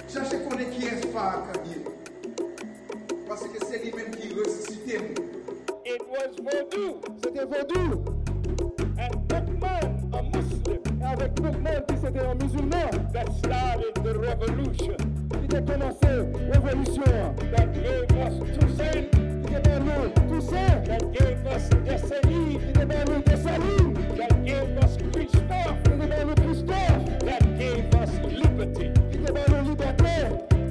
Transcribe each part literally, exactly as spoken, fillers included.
Chache konnen kiyès Farrakhan ye. Paske se li menm ki resisite m. It was Vodou Se te vodou and Boukman, a Muslim, e avèk Boukman ki se te yon mizilman that started the revolution, ki te kòmanse revolisyon an, that gave us Toussaint, ki te ban nou Tousen, that gave us Dessalines, ki te ban nou Desalin, that gave us Christophe, ki te ban nou Kristòf, that gave us liberty. Ki te ban nou libète.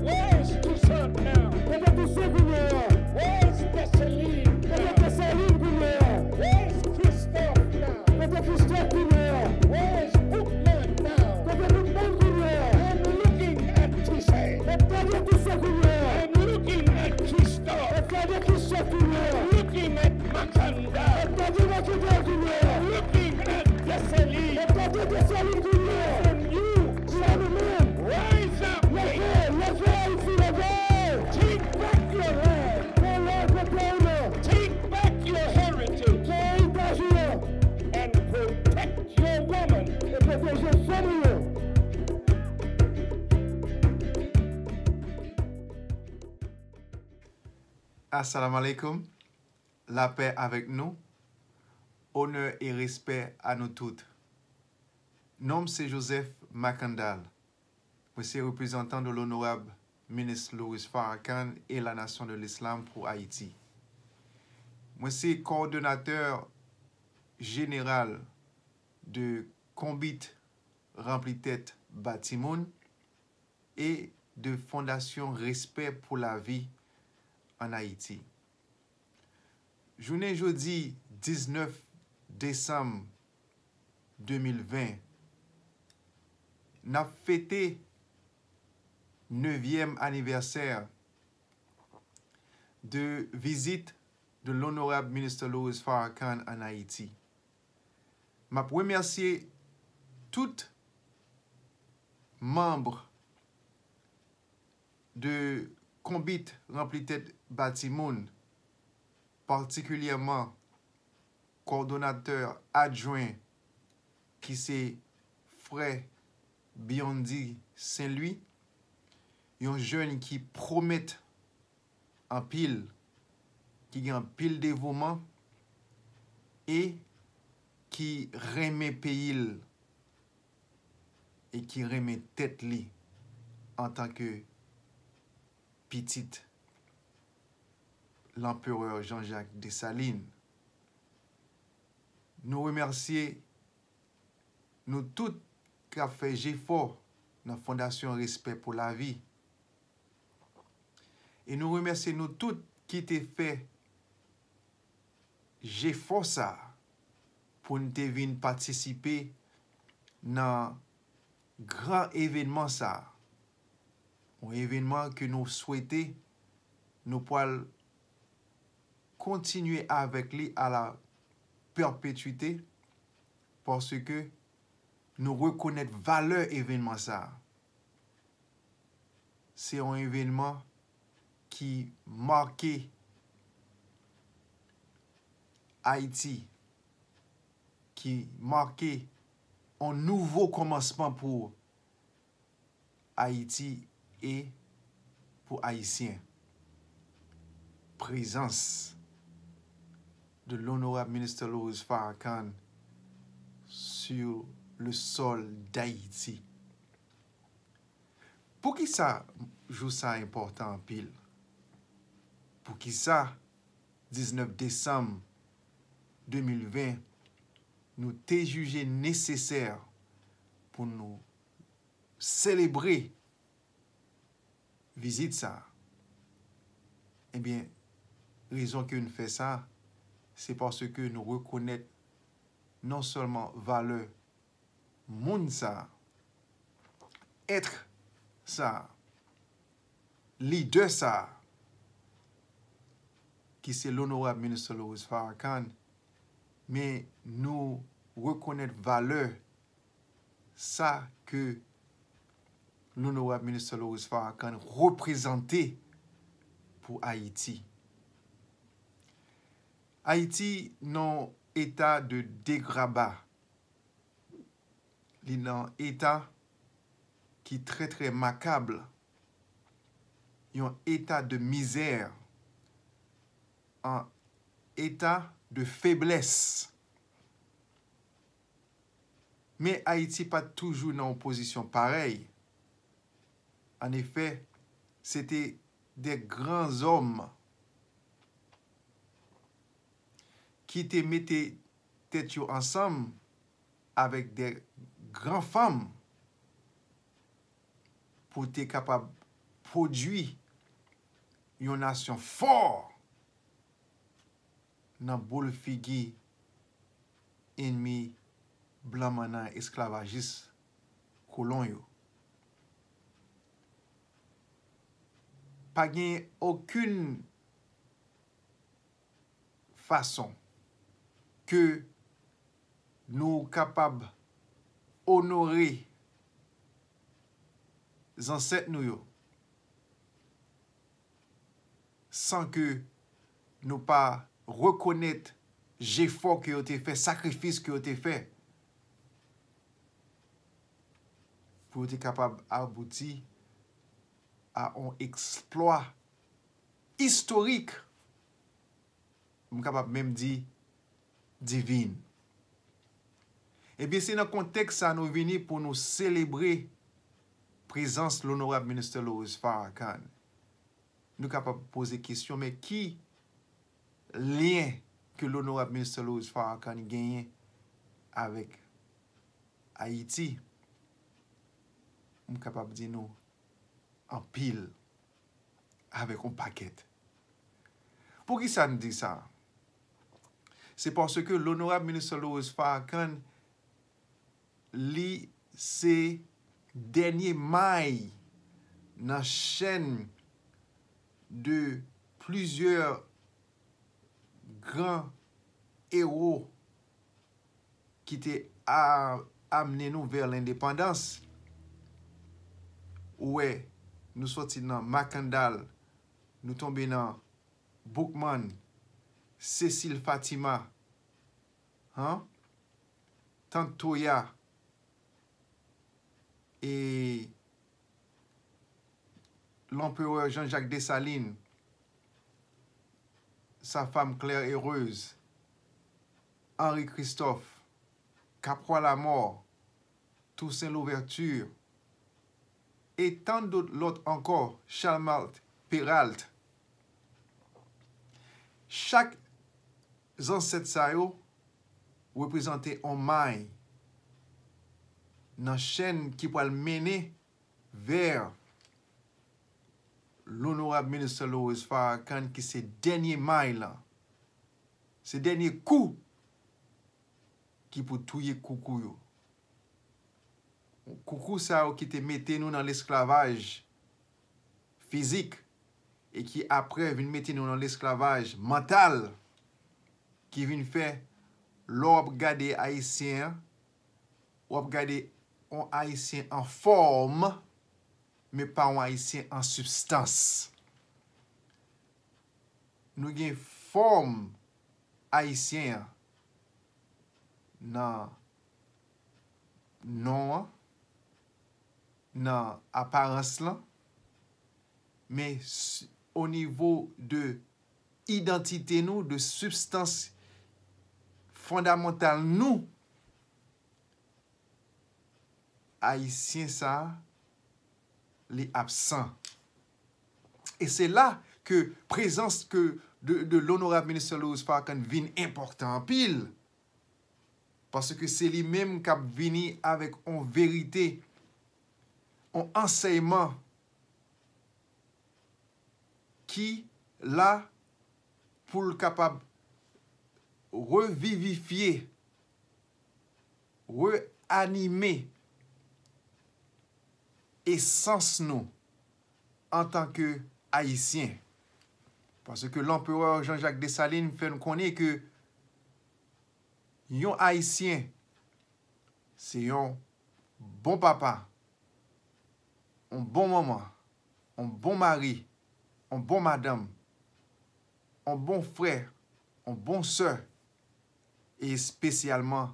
Where is Toussaint now? Kote Tousen kounye a? Where is Dessalines Kote now? Desalin kounye a? Where is Christophe now? Kote Kristòf kounye a? Where is Boukman now? Kote Boukman kounye a? I'm looking at Toussaint. M ap gade Tousen kounye a? I'm looking at Christophe. M ap gade Kristòf kounye a? I'm looking at Makanda. M ap gade Makanda kounye a? I'm looking at Dessalines. M ap gade Desalin kounye a? And you Sa nou menm. rise up. Leve, leve Ayiti, leve! Take back your land. Pran laj pou peyi nou. Take back your heritage Pran eritaj nou. And protect your woman. E pwoteje fanm nou yo. Assalamu alaikum. Lapè avèk nou. Onè e respè a nou tout. Non m se Joseph Makandal. Mwen se reprezantan de l'honorable ministre Louis Farrakhan et la Nation de l'Islam pour Haïti. Mwen se kowòdonatè jeneral de Konbit Ranpli Tèt Ba Timoun e de Fondasyon Respè pou Lavi ann Ayiti. Jounen jodi diznèf desanm de mil ven, n ap fete nevyèm anivèsè de vizit de l'honorable ministre Louis Farrakhan ann Ayiti. M ap remèsye tout manm de Konbit Ranpli Tèt Ba Timoun, patikilyèman kowòdonatè adjwen ki se frè Biondy Saint Louis, yon jèn ki pwomèt anpil, ki gen anpil devouman e ki renmen peyi l e ki renmen tèt li antanke pitit Lanperè Jean Jacques Dessalines. Nou remèsye nou tout k ap fè jefò nan Fondasyon Respè pou Lavi. E nou remèsye nou tout ki te fè jefò sa a pou n te vin patisipe nan gran evènman sa a. Yon evènman ke nou swete nou pral kontinye avèk li a la pèpetwite, paske nou rekonèt valè evènman sa a. Se yon evènman ki make Ayiti, ki make yon nouvo kòmansman pou Ayiti e pou Ayisyen. Prezans de l'honorable ministre Louis Farrakhan sur le sol d'Haïti. Poukisa jou sa a enpòtan anpil? Poukisa diznèf desanm de mil ven nou te jije nesesè pou nou selebre vizit sa a? Ebyen, rezon ke n fè sa, se paske nou rekonèt non sèlman valè moun sa a, èt sa a, lidè sa a, ki se l'honorable ministre Louis Farrakhan, men nou rekonèt valè sa ke l'honorable ministre Louis Farrakhan reprezante pou Ayiti. Ayiti nan eta de degraba. Li nan eta ki trè, trè makab. yon eta de mizè, an eta de feblès. Men Ayiti pa t toujou nan yon pozisyon parèy. Anefè, se te de gran zòm ki te mete tèt yo ansanm avèk de gran fanm pou te kapab pwodui yon nasyon fò nan boule figi ènmi blan mannan esklavajis kolon yo. Pa gen okenn fason ke nou kapab onore zansèt nou yo san ke nou pa rekonèt jefò ke yo te fè, sakrifis ke yo te fè pou yo te kapab abouti a yon eksplwa istorik, m kapab menm di divin. Ebyen, se nan kontèks sa nou vini pou nou selebre prezans Onorab Minister Louis Farrakhan. Nou kapab poze kesyon, men ki lyen ke Onorab Minister Louis Farrakhan genyen avèk Ayiti? M kapab di nou anpil, avèk yon pakèt. Poukisa n di sa? Se paske Onorab Minister Louis Farrakhan, li se dènye may nan chèn de plizyè gran ewo ki te a- amene nou vè lendepandans. Ou wè, nou soti nan Makandal, nou tonbe nan Boukman, Cecil Fatima, han? Tant Toya, e Lanperè Jean-Jacques Dessalines, sa fanm Claire Heureuse, Henri Christophe, Capois Lamort, Toussaint Louverture, e tant dòt lòt ankò, Chalmant Péralte. Chak zansèt sa yo reprezante yon may nan chèn ki pral mennen vè Onorab Minister Louis Farrakhan, ki se dènye may lan, se dènye kou ki pou touye koukou yo. Koukou sa yo ki te mete nou nan lesklavaj fizik e ki apre vin mete nou nan lesklavaj mantal, ki vin fè lè w ap gade Ayisyen an, w ap gade yon Ayisyen an fòm, men pa yon Ayisyen an sibstans. Nou gen fòm Ayisyen an nan non an, nan aparans lan, men o nivo de idantite nou, de sibstans fondamantal nou, Ayisyen sa a, li absan. E se la ke prezans ke de, de Onorab Minister Louis Farrakhan vin enpòtan anpil. Paske se li menm k ap vini avèk yon verite, yon ansèyman ki la pou l kapab revivifye, reanime esans nou antanke Ayisyen. Paske Lanperè Jean-Jacques Dessalines fè n konnen ke yon Ayisyen se yon bon papa, yon bon manman, yon bon mari, yon bon madanm, yon bon frè, yon bon sè, e espesyalman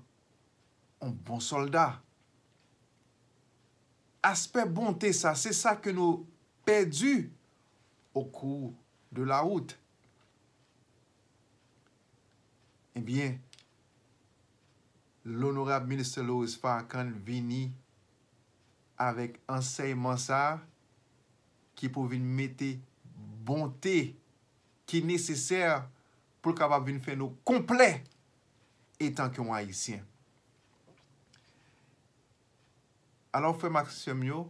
yon bon sòlda. Aspè bonte sa, se sa ke nou pèdi au cours de la route. Ebyen, Lonorab Minister Loris Farrakhan vini avèk ansèyman sa a ki pou vin mete bonte ki nesesè pou l kapab vin fè nou konplè etan ke yon Ayisyen. Alò, frè m ak sè m yo,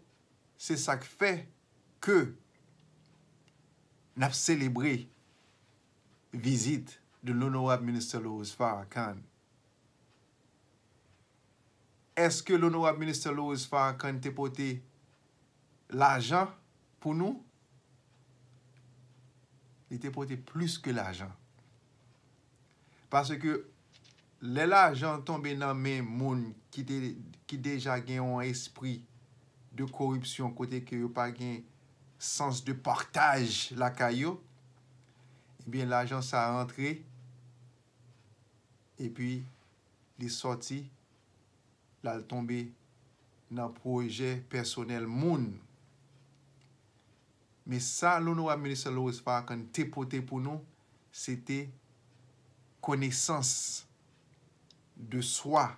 se sa k fè ke n ap selebre vizit de Lonorab Minister Loris Farrakhan. Èske Lonorab Minister Loris Farrakhan te pote lajan pou nou? Li te pote plis ke lajan. Paske lè lajan tonbe nan men moun ki te, ki deja gen yon espri de koripsyon, kote ke yo pa gen sans de partaj lakay yo, ebyen, lajan sa rantre, epi li sòti, l al tonbe nan pwojè pèsonèl moun. Men sa Lonorab Minister Loris Farrakhan te pote pou nou, se te konesans de swa.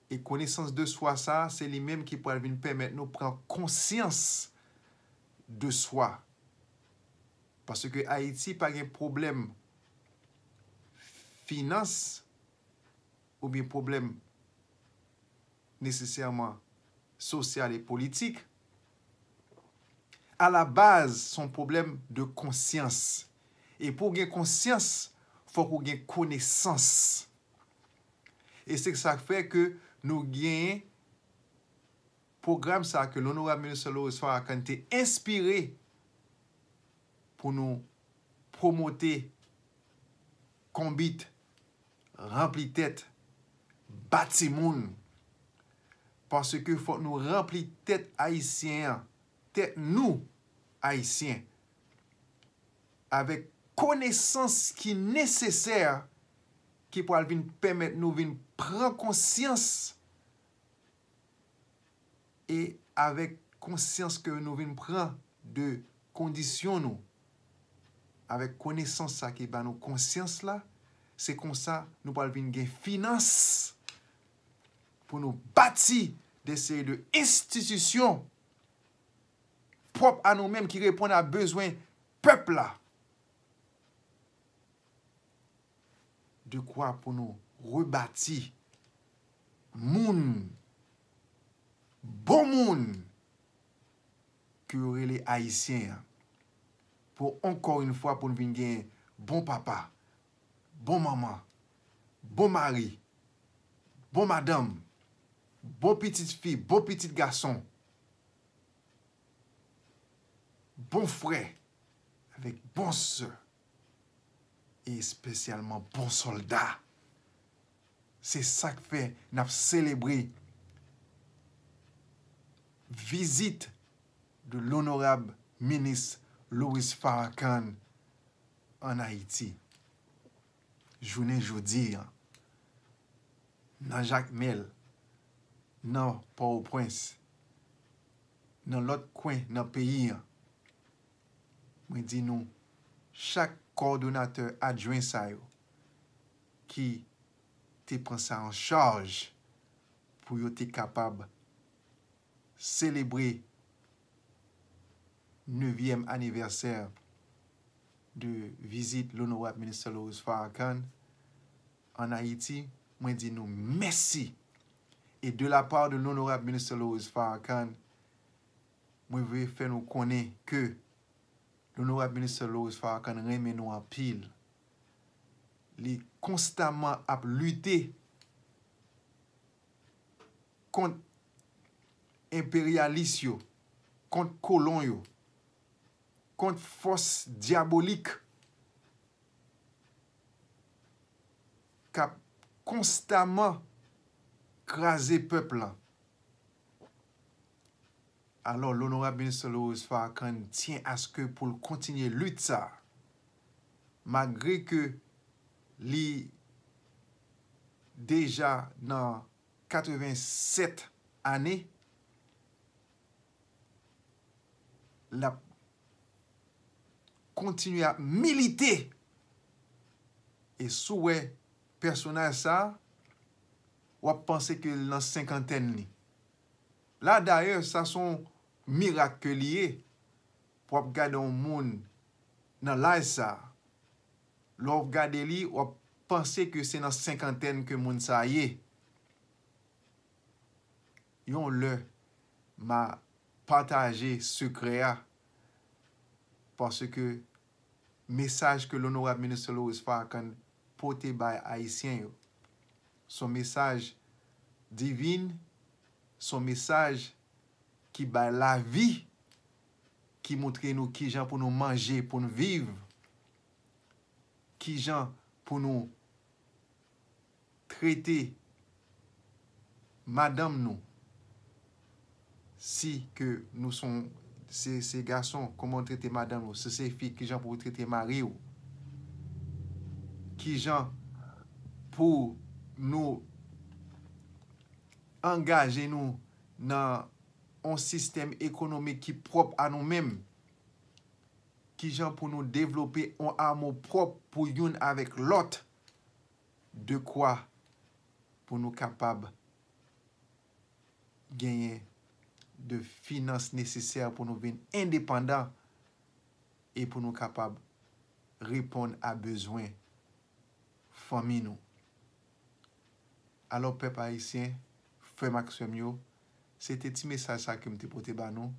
E konesans de swa sa a, se li menm ki pral vin pèmèt nou pran konsyans de swa. Paske Ayiti pa gen pwoblèm finans oubyen pwoblèm nesesèman sosyal e politik. A la baz, se yon pwoblèm de konsyans. E pou w gen konsyans, fòk ou gen konesans. E se sa k fè ke nou genyen pwogram sa ke Lonorab Minister Loris Farrakhan te enspire pou nou pwomote konbit, ranpli tèt, bati moun. Paske fòk nou ranpli tèt Ayisyen an, tèt nou, Ayisyen, avèk konesans ki nesesè, ki pral vin pèmèt nou vin pran konsyans, e avèk konsyans ke nou vin pran de kondisyon nou, avèk konesans sa ki ba nou konsyans la, se konsa nou pral vin gen finans pou nou bati de seri de enstitisyon pwòp a nou menm ki reponn a bezwen pèp la. Dekwa pou nou rebati moun, bon moun ke yo rele Ayisyen an. Pou ankò yon fwa pou n vin gen bon papa, bon manman, bon mari, bon madanm, bon pitit fi, bon pitit gason, bon frè, avèk bon sè, e espesyalman bon sòlda. Se sa k fè n ap selebre vizit de Lonorab Minis Loris Farrakhan ann Ayiti. Jounen jodi a, nan Jakmèl, nan Pòtoprens, nan lòt kwen nan peyi a, mwen di nou, chak kowòdonatè adjwen sa yo ki te pran sa an chaj pou yo te kapab selebre nevyèm anivèsè de vizit Lonorab Minister Loris Farrakhan ann Ayiti, mwen di nou mèsi. E de la part de Lonorab Minister Loris Farrakhan, mwen vle fè nou konnen ke Lonorab Minister Loris Farrakhan renmen nou anpil. Li konstaman ap lite kont enperyalis yo, kont kolon yo, kont fòs dyabolik k ap konstaman kraze pèp lan. Alò, Lonorab Minister Loris Farrakhan tyen aske pou l kontinye lit sa a. Malgre ke li deja nan katrevennsèt ane, l ap kontinye ap milite. E si w wè pèsonaj sa, w ap panse ke l nan senkantèn li. La, dayè, sa se yon mirak ke li ye. Pou w ap gade yon moun nan laj sa, lè w ap gade li, w ap panse ke se nan senkantèn ke moun sa ye. Yon lè, m a pataje sekrè a, paske mesaj ke Onorab Minister Louis Farrakhan pote bay Ayisyen yo, se yon mesaj divin, se yon mesaj ki bay lavi, ki montre nou kijan pou nou manje, pou nou viv, kijan pou nou trete madanm nou, si ke nou son, se, se gason, kòman w trete madanm ou, si se fi, kijan pou w trete mari w, kijan pou nou angaje nou nan yon sistèm ekonomik ki pwòp a nou menm, kijan pou nou devlope yon amou pwòp pou youn avèk lòt, dekwa pou nou kapab genyen de finans nesesè pou nou vin endepandan e pou nou kapab reponn a bezwen fanmi nou. Alò, pèp ayisyen, frè m ak sè m yo, se te ti mesaj sa ke m te pote ba nou.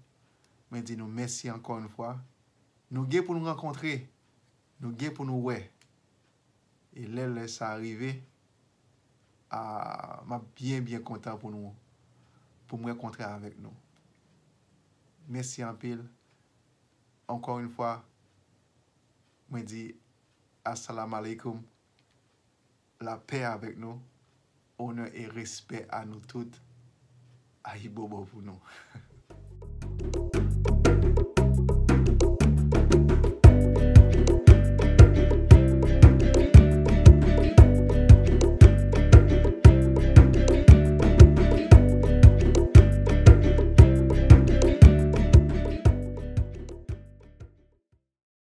Mwen di nou mèsi ankò yon fwa. Nou gen pou nou rankontre, nou gen pou nou wè. E lè lè sa rive, a, m ap byen, byen kontan pou nou, pou m rankontre avèk nou. Mèsi anpil. Ankò yon fwa, mwen di, Assalamu alaikum. Lapè avèk nou. Onè e respè a nou tout. Ayibobo pou nou.